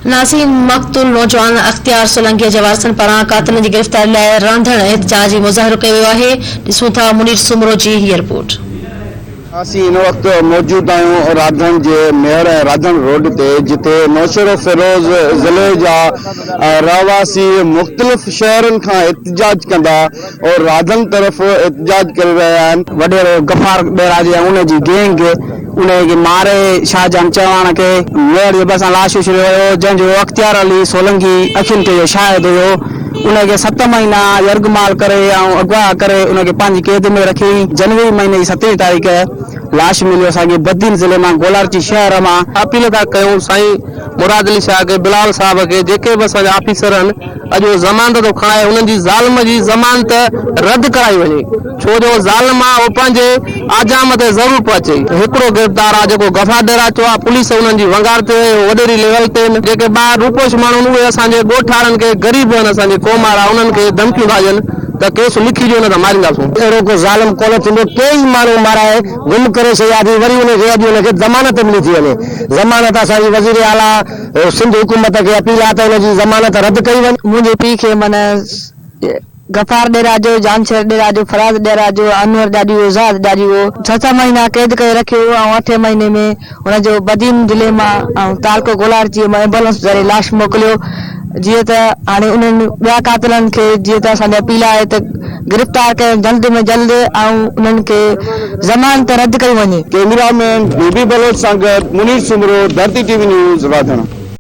ناظرين مقتول نوجوان اختيار سولنگي جي وارثن پاران قاتلن جي گرفتاري لاء رانڌڻ احتجاجي مظاهرو ڪيو ويو آهي، ڏسون ٿا منير سومرو جي هيء رپورٽ. اسين هن وقت موجود آهيون راڌڻ جي ميهڙ ۽ راڌڻ روڊ تي جتي نوشهروفيروز ضلعي جا رهواسي مختلف شهرن کان احتجاج ڪندا راڌڻ طرف احتجاج ڪري رهيا آهن. وڏيرو غفار ڏيراجي ۽ ان جي گينگ انهي کي ماري شاهجهان چوهاڻ کي ميهڙ جي ڀرسان لاش اڇليو ويو جنهن جو اختيار علي سولنگي اکين تي جو شاهد هيو ان کي ست مهينا يرغمال ڪري ۽ اغوا ڪري ان کي پنهنجي قيد ۾ رکي جنوري مهيني جي ستين تاريخ لاش مليو اسان کي بدين ضلعي مان گولاڙچي شهر مان. اپيل ٿا ڪيون سائين مراد علي شاهه کي بلاول صاحب کي جيڪي به اسان جا آفيسر آهن اڄ اهو ضمانت ٿو کڻائي انهن جي ظالم جي ضمانت رد ڪرائي وڃي ڇو جو ظالم آ اهو پنهنجي آجام تي ضرور پهچي. هڪڙو گرفتار آ جيڪو غفار ڊيراچو آ پوليس انهن جي ونگار تي اهو وڏيري ليول تي آهن جيڪي ٻاهر روپوش ماڻهو آهن اهي اسان جي ڳوٺ وارن کي غريب آهن اسان جي قوم وارا انهن کي ڌمڪيون ٿا ڏين ته ڪيس لکي ڏيو نه ته مارينداسون. اهڙو ڪو ظالم ڪونه ٿيندو ڪيئي ماڻهو مارائي گم ڪري ڇڏيا اٿئي وري ان کي اڄ ان کي ضمانت ملي ٿي وڃي ضمانت اسان جي وزير اعليٰ سنڌ حڪومت کي اپيل آهي ته ان جي ضمانت رد ڪئي وڃي. منهنجي پيء کي من غفار ڏيراجو، جانشير ڏيراجو، فراز ڏيراجو، انور ڏاڏيو، زاهد ڏاڏيو ڇهه ڇهه مهينا قيد ڪري رکيو هو ۽ اٺين مهيني ۾ هن جو بدين ضلعي مان ۽ تعلقو گولاڙچي مان ايمبولنس ذريعي لاش موڪليو جيئن ته هاڻي انهن ٻيا قاتلن کي جيئن ته اسان جي اپيل آهي ته گرفتار ڪيو جلد ۾ جلد ۽ انهن کي ضمانت رد ڪئي وڃي. ڪئميرا مين بيبي بلوچ سان گڏ Munir Soomro, Dharti T V news, Radhan.